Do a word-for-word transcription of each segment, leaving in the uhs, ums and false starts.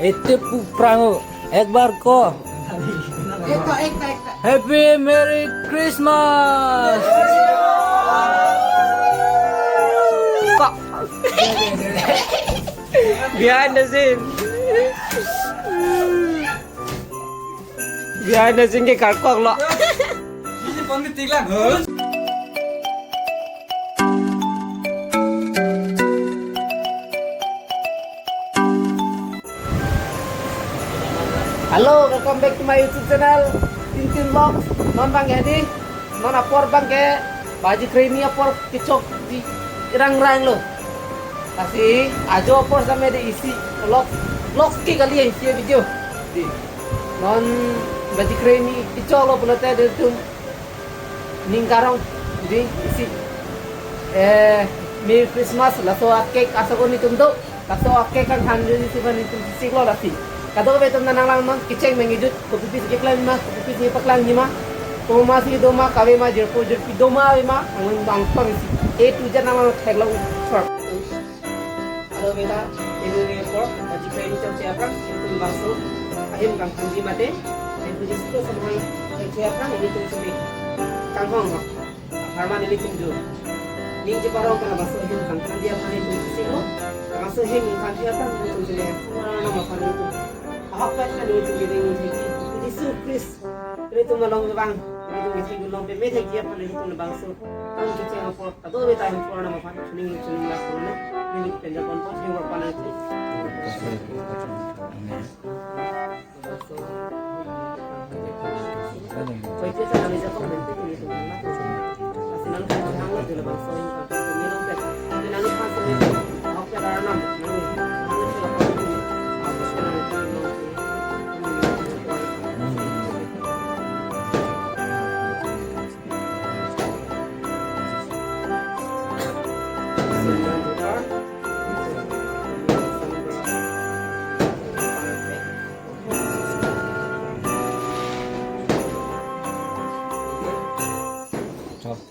Ete pu prango, ek bar ko. Ekta, ekta, ekta. Happy Merry Christmas. Behind the scene. Behind the scene ke karkok lo. Ini pon ketik lang. Hello, welcome back to my YouTube channel, Tintin Vlogs. Non bang hedi, non apor bang ke, baji kreni apor kechok di rang rang lo. Lasi, ajo apor same de isi vlog, vlog ke kali isi video. Di, non baji kreni kechok lo pulote de tum ning karong, di isi. Eh, Merry Christmas, laso a-cake asok netum do, laso a-cake kangthan di isi ba netum sik lo lasi. Kadokave atum nang lang non kecheng mengejut, kopi pisi keklem ma, kopi pisi paklang ji ma, komat si do ma, kave ma, jirpo jirpi do ma, ave ma, ang bang pang isi. A to Z nang lang theklong short. Hello beta, ini ni por, baji kreni chokche aphrang, netum bangso ahim kangthan ji mate, netum ji siko samhang chokche aphrang, netum sumi kanghong ho. Apharman netum jo. Ning cheparong ke labangso ahim kangthan ji aphrang netum siko, labangso ahim kangthan ji aphrang netum sumi. Pura nama aphan netum. Ahok pet kan netum jadi netum Jisu Kris. Netum malom bang, netum kethek along pame thekji aphan netum labangso. Kan kecheng apor, kadokave ta ahim pura nama aphan, chuning chuning la pura na, netum penja pon pon, hewar pon nangji.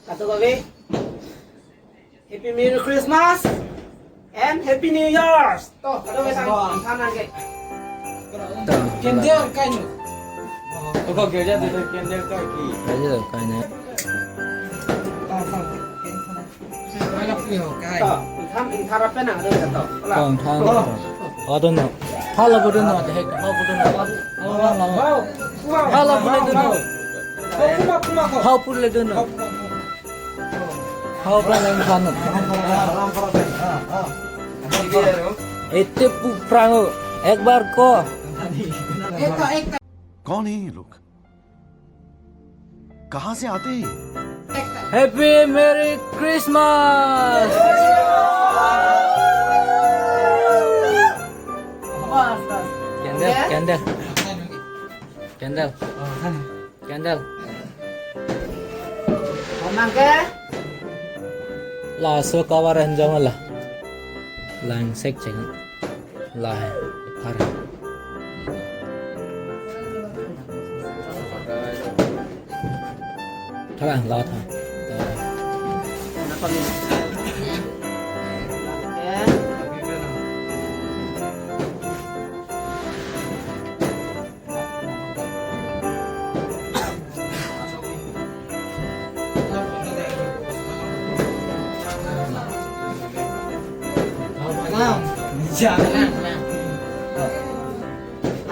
Kadokave, Happy Merry Christmas and Happy New Year. To, kadokave sang, sana ke. Candle kai nu. Koko girja tu candle kai ki. Aja kai na. To, ingkhan, ingkhan apa nang ada to. Kong thang. Oh, don't know. Hala bodoh no, ada hek, hala bodoh no. Hala bodoh no. Hala bodoh no. Hau pur le dun. Hau pur le dun. Ete pu prango, ek bar ko. कौन है ये लोग? कहाँ से आते हैं ये? Happy Merry Christmas. Candle, candle. Candle. Candle. Onang ke? Laso kavar enjong la. Lang sek cheng. La hai. Phar. Thara la tha.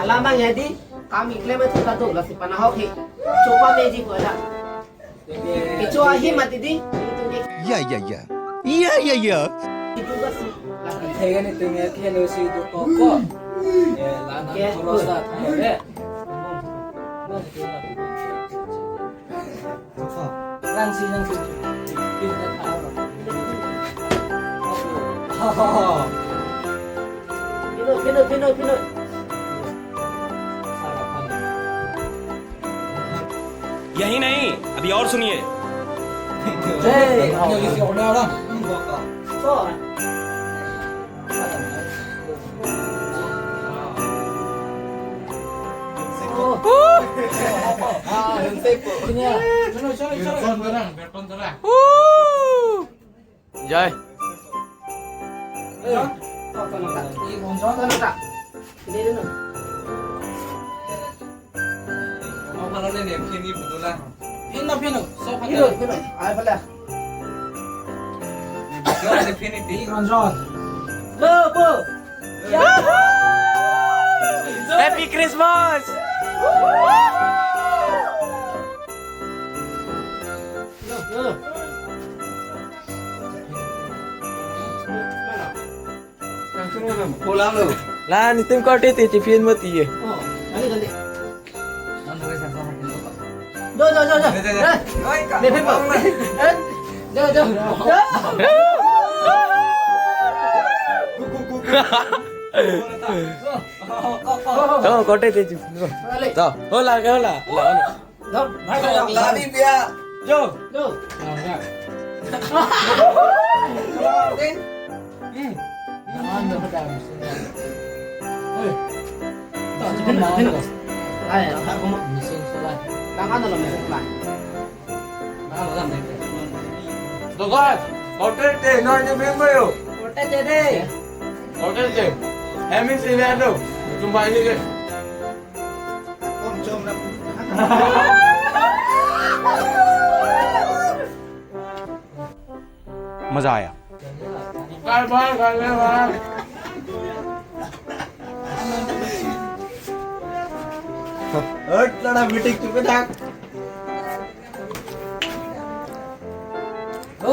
Alamang ya di, kami klem itu kado, lasi panahok hi. Coba meji ko ada. Kecho ahim mati di. Ya, ya, ya. Ya, ya, ya. Itu gas. Thega ni tinggal kelo si itu koko. Eh, lana. Yes. Terus tak, eh. Nang si, nang si. Pin na tao. Pino, pino, pino, pino. Sarapan. यही नहीं, अभी और सुनिए। Jai. Hindi rin, no? Ang pala na niya, pini putula. Pino, pino. So, pino, pino. Ay pala. Pino, pino. Pino, pino. Go, go. Happy Christmas! Pulang lo. Lah, nitum korte te chipin mati ye. Oh, dali, dali. Do, do, do, do. Eh, lepin po. Eh, do, do. Oh, korte te chipin. Dali. To, hola, hola. Hola, hola. Dok, bhai, dok. Lari dia. Jo. Jo. Nah, ya. Hmm. Hei. Dok, bhai, dok. Tangan dulu, mesin, Pak. Tangan dulu, mesin. Dok, bhai. Hotel te, non ni bimbo yo. Hotel te de. Hotel te. Hemi sini ada. Jumpa ini ke. मजा आया। हट, लड़ा मीटिंग चुप रह।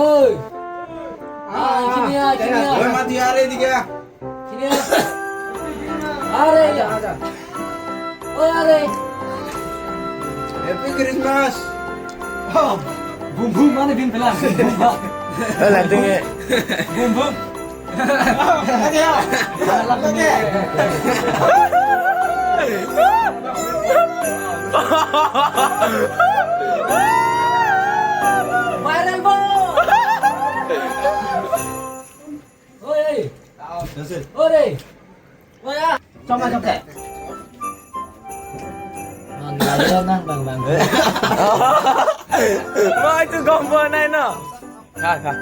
Oi. Ah, sini ya, sini ya. Oi, mati, are di kya? Sini ya. Are ya. Oi, are. Happy Christmas. Oh, boom boom, mana bin pelan? Boom boom. Oh, lantung ya. Boom boom. Lagi ya. Lagi. Viral, bo. Oi. Ore. Oi, ah. Chok, chok, chok. Bang, bang, bang, bang, bang. Wah, itu kompon aja, no. Kha, kha.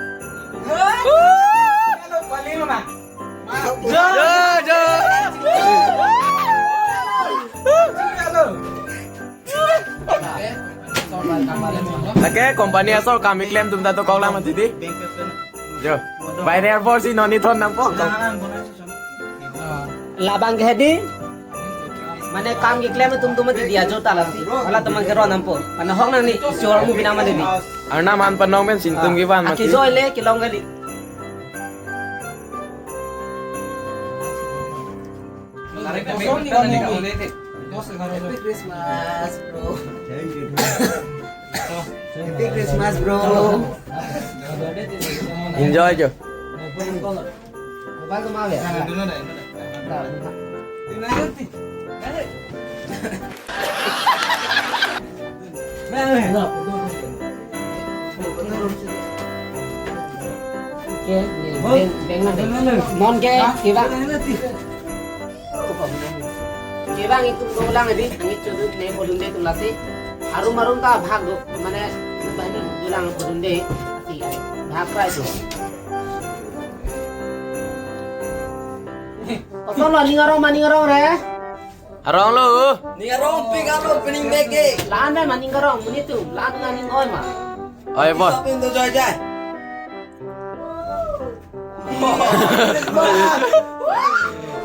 Halo, paling mana? Jo, jo. Halo. Lake company asor kam keklem atum ta to kok lang mati di. Jo. Baire Air Force si non ni thon nangpo. Labang ke hedi. Mane kam keklem atum atum mati di ajo ta lasi. Hala atum ke ron nangpo. Mane hok nang ni, si hormu bina mane di. Arnam an panong pen si netum kevan mati. Aki joy le kelong kali. Happy Christmas, bro. Thank you. Happy Christmas, bro. Enjoy jo. Mobile ko ma ya? Ke, beng, beng, beng. Mon ke, kevang. Kevang itum dolang di, angit chodut ne podunde atum lasi. Arum arum ta bhag do, mane, bhag dolang podunde, asi, bhag pra itum. Kosonlo, ning arong ma, ning arong re? Arong lo. Ning arong pik alo opening day ke. La-an ma ning arong, monit atum, la-an ma ning oi ma. Oi, bos. Stop into joy jai.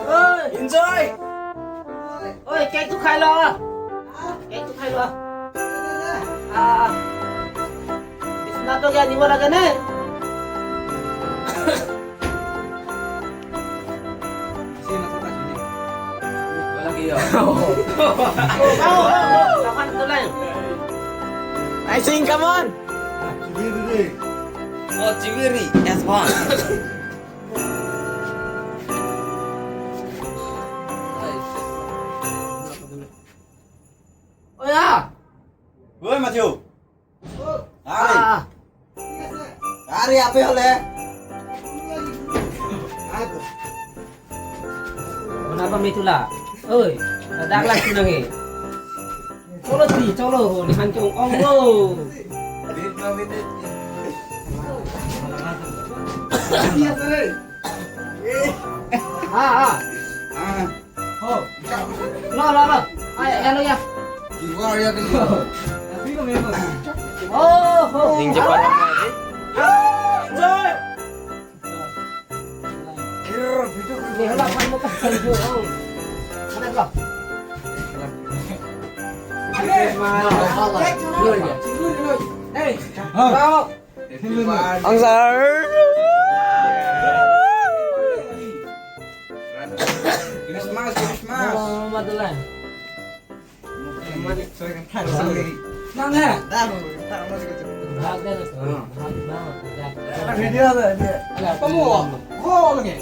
Oi. Enjoy. Oi, cake tu khai lo. Cake tu khai lo. Ah. Bisna to kya ni wala kene? Wala kya? Oh, oh, oh, oh. Kapan tu lang? I sing, come on. Oh, Chiviri, yes, one. Oh ya. Woi, Matthew. Are. Ah. Are, apa hal ya? Kenapa mitula? Oi, dadak lagi nang eh. Cholo tri, cholo, ni hancung ong lo. Ah, ah. Ah. Oh. No, no, no. Ay, hello ya. Iwa ya kini. Oh, oh. Ning cepat. Enjoy. Ini hala pan mo ka. Oh. Mana ka? Hey. Bravo. Angsar. Christmas, Christmas. Nang he? Video ada, dia. Kamu, oh, lagi.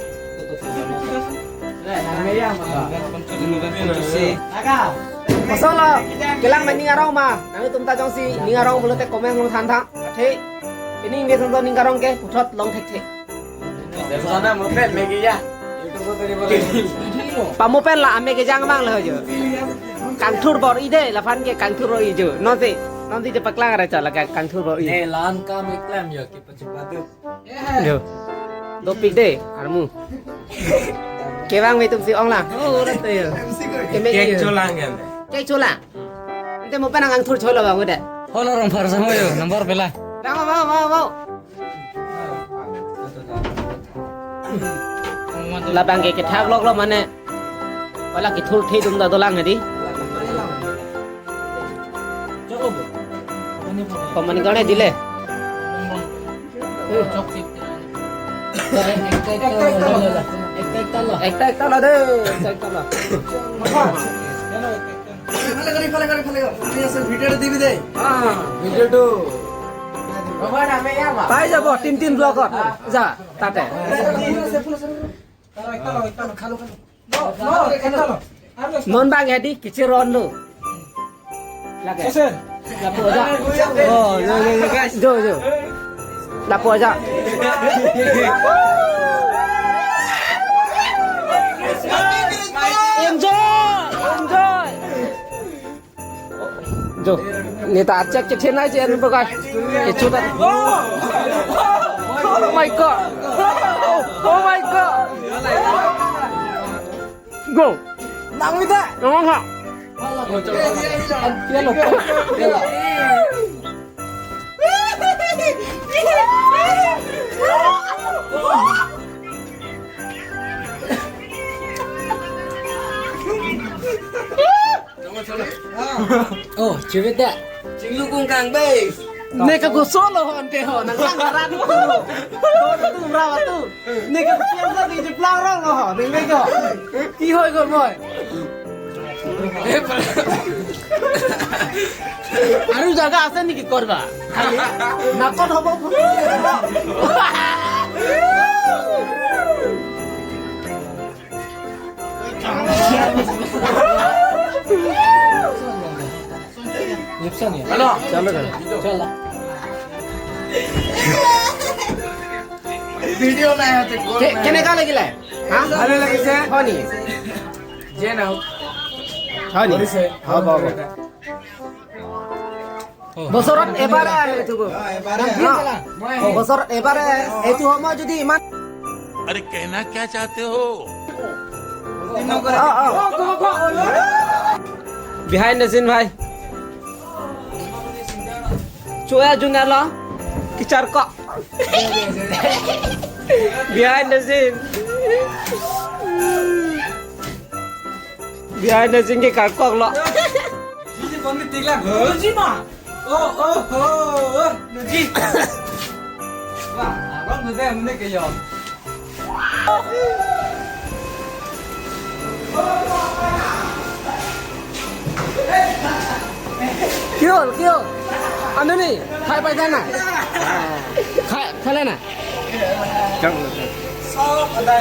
Kosong lo, kelang maning arong ma. Nangtum ta jongsi ning arong pulote comment along than tha. Athe, pini nge song ning arong ke puthot long thekthe. Sana mo pen Maggi ya. Pamo pen la ame kejang mang lo jo. Kangthur bor-i de, laphan ke kangthur bor-i jo. Nonsi, nonsi je paklang ra cha la kangthur bor-i. Ne lan kam eklem yo ke pachipadu. Jo. Dopik de, armu. Kevang me tum si ong lang. Oh, rat yo. Keme Cake yo. Cholang kan. Cake cholang. Ante mo pen kangthur cholo bang udah. Holo rong phar samo yo, number pela. Bang, bang, bang, bang. Labang ke kethak lok lo mane. Wala kethur the dum da dolang hedi. Pamani kane dile. Ekta ekta la de, ekta ekta la. ভালে কৰি, ভালে কৰি, ভালে কৰি। আমি আছে ভিডিঅ'টো দিবি দেই। হা, ভিডিঅ'টো। পাই যাব তিন তিন ব্লগত। যা, তাতে। ফুল আছে, ফুল আছে। খালো, খালো, খালো। Non bang ya di, kecil ron lo. Lagi. Lapu aja. Oh, yo, yo, yo, guys. Jo, jo. Lapu aja. Enjoy, enjoy. Jo, neta acek cek senai je anu bagai. Kecutan. Oh my God. Oh, oh my God. Go. Nang mita. Nang ha. Oh, cewek dah. Cinglu kung kang be. Ne ka guso lo hon ke ho, nang lang karan tu. Ho tu berapa tu? Ne ka pian sa di jeplang rong lo ho, ne ne ko. Ki hoi ko moi. Aru jaga ase niki korba. Khali nakon hobo. Hello. Chalo, chalo. Chalo. ভিডিঅ' নাই আছে, কল কে-, নাই। কেনেকা লাগিলে? হা? ভালে লাগিছে। হয় নেকি? যে নাও। হয় নেকি? কৰিছে। হ'ব, হ'ব। বছৰত এবাৰে আহে এইটো। অ, এবাৰে আহে। অ, বছৰত এবাৰে আহে। এইটো সময় যদি ইমান अरे कहना क्या चाहते हो? অ, অ। Behind the scene, ভাই। Choya jun alo, kichar ko. Behind the scene. Behind the scene ke karkok lo. Sisi kon ke tikla. Luji ma. Oh, oh, oh, oh, luji. Wah, abang tu deh, mene ke yo. Kiol, kiol. Anu ni, khai pai jana. Khai, khai lena.